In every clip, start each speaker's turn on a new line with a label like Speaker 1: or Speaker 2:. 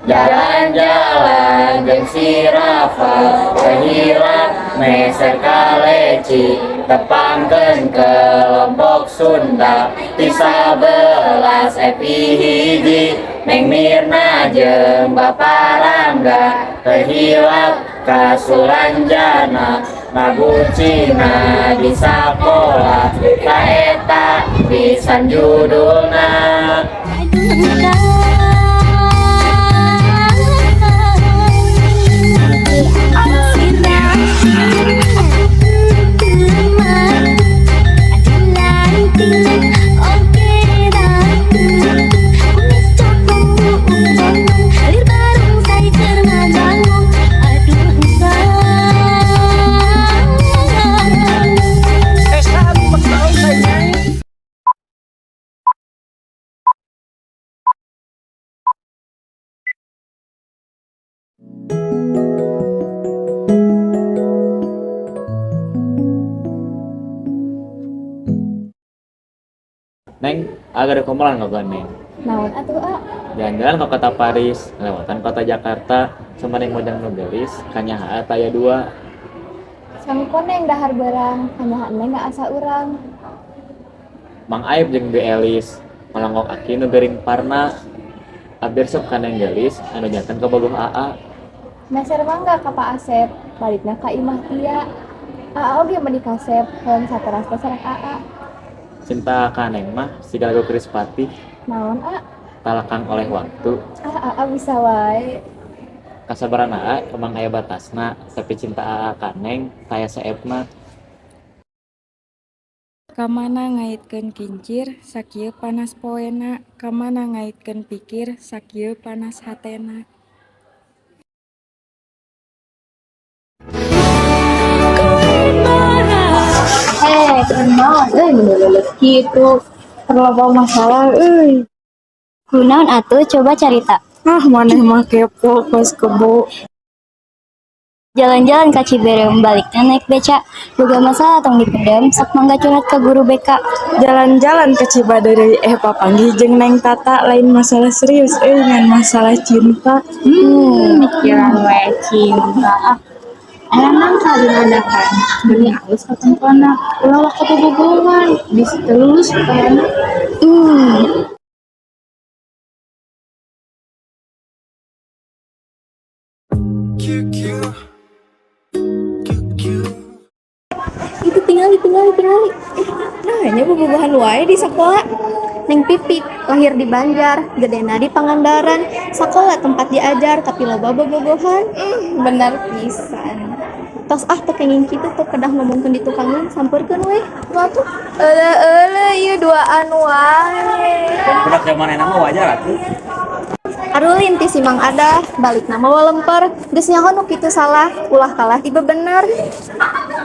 Speaker 1: Jalan-jalan jeung si Rafa, teu hilap meser kaleci, tepangkeun kelompok Sunda ti 11 FI 1. Neng Mirna jeung Bapak Rangga, teu hilap ka Sulanjana, ngabucina di sakola, ta eta pisan judulna.
Speaker 2: Neng, agak ada kumalan nggak Neng?
Speaker 3: Naon atuh, A?
Speaker 2: Jalan-jalan ke kota Paris, lewatan kota Jakarta, sama Neng Mojang nu geulis, kanyaah taya dua.
Speaker 3: Sangko Neng dahar beurang, kanyaah Neng asa urang.
Speaker 2: Mang Aib jeung Bi Elis, malonggok aki nu gering parna. Abdi resep ka Neng geulis, anu janten kabogoh Aa.
Speaker 3: Meser mangga ka Pak Asep, balikna ka imah Tia. Aa oge meuni kasep, hoyong sateras teh sareng Aa.
Speaker 2: Cinta ka Neng mah siga lagu Kerispatih.
Speaker 3: Naon, A?
Speaker 2: Talekang oleh waktu.
Speaker 3: Ah, Aa bisa wae.
Speaker 2: Kasabaran Aa emang aya batasna, tapi cinta Aa ka Neng taya seepna.
Speaker 4: Kamana ngaitkeun kincir sakieu panas poena, kamana ngaitkeun pikir sakieu panas hatena.
Speaker 5: Eh, kunaon euy meni leuleus kitu? Loba masalah euy.
Speaker 6: Kunaon atuh, coba carita.
Speaker 4: Ah, maneh mah kepo kos kebo.
Speaker 6: Jalan-jalan ka Ciberem, balikna naik beca. Boga masalah tong dipendem, sok mangga curhat ka guru BK.
Speaker 4: Jalan-jalan ke Cibadeureuy, eh papanggih jeung Neng Tata, lain masalah serius euy, ngan masalah cinta.
Speaker 5: Mikiran we cinta ah. Aya nangka dinadakan, meuni alus katempona, ulah waka bobogohan, bisi teu lulus UTS-na.
Speaker 3: Itu tingali, tingali, tingali. Nah, nya bobogohan wae di sekolah. Neng Pipik lahir di Banjar, gedena di Pangandaran, sakola tempat diajar tapi loba bobogohan.
Speaker 5: Bener pisan.
Speaker 3: Tos ah, teu kenging kitu, teu kedah ngomongkeun di tukangan, sampeurkeun we.
Speaker 5: Tuh euleuh euleuh, ieu duaan wae.
Speaker 2: Budak zaman enak mah wajar atuh.
Speaker 3: Arulin ti si Mang Adah, balikna mawa lemper, geus nyaho nu kitu salah, ulah kalah tiba bener.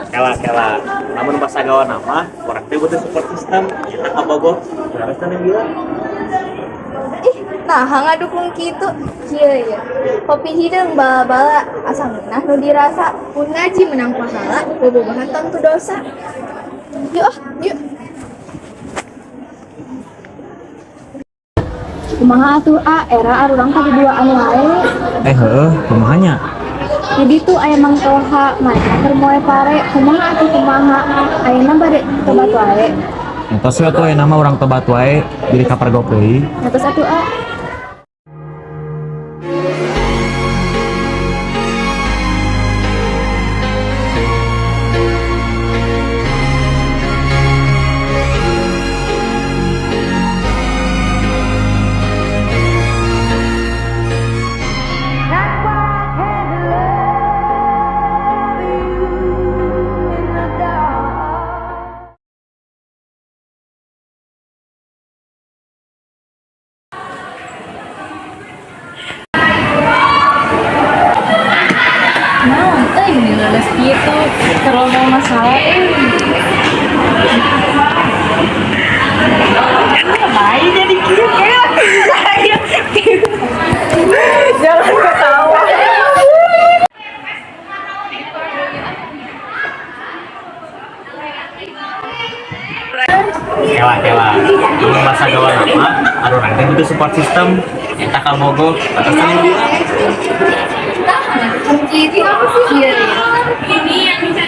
Speaker 2: Kela kela. Lamun pas gawa nama, urang teh butuh support system. Eta kabogoh. Harus teh bilang.
Speaker 3: Ih, nah ngadukung kitu. Kieu ya. Kopi hideung bala-bala, asa ngeunah nu dirasa, mun ngaji menang pahala, bobogohan tangtu dosa. Yuk ah, yuk. Kumaha atuh, A, era arurang kaduduaan wae.
Speaker 2: Eh heueuh, kumaha nya?
Speaker 3: Jadi tuh aya Mang Toha, manehna keur moe pare, kumaha atuh kumaha? Ayeuna bade tobat wae.
Speaker 2: Entos we atuh, ayeuna mah urang tobat wae, jadi kapergok deui.
Speaker 3: Atos atuh, A.
Speaker 5: Naon euy meni leuleus kitu? Loba masalah euy. Bae jadi kieu.
Speaker 4: Jangan ketawa.
Speaker 2: Kela kela. Lamun bahasa gawa nama, arurang teh butuh support system. Eta kabogoh, pantes saling bilang.
Speaker 3: Nah, ngadukung kitu. Kieu ya.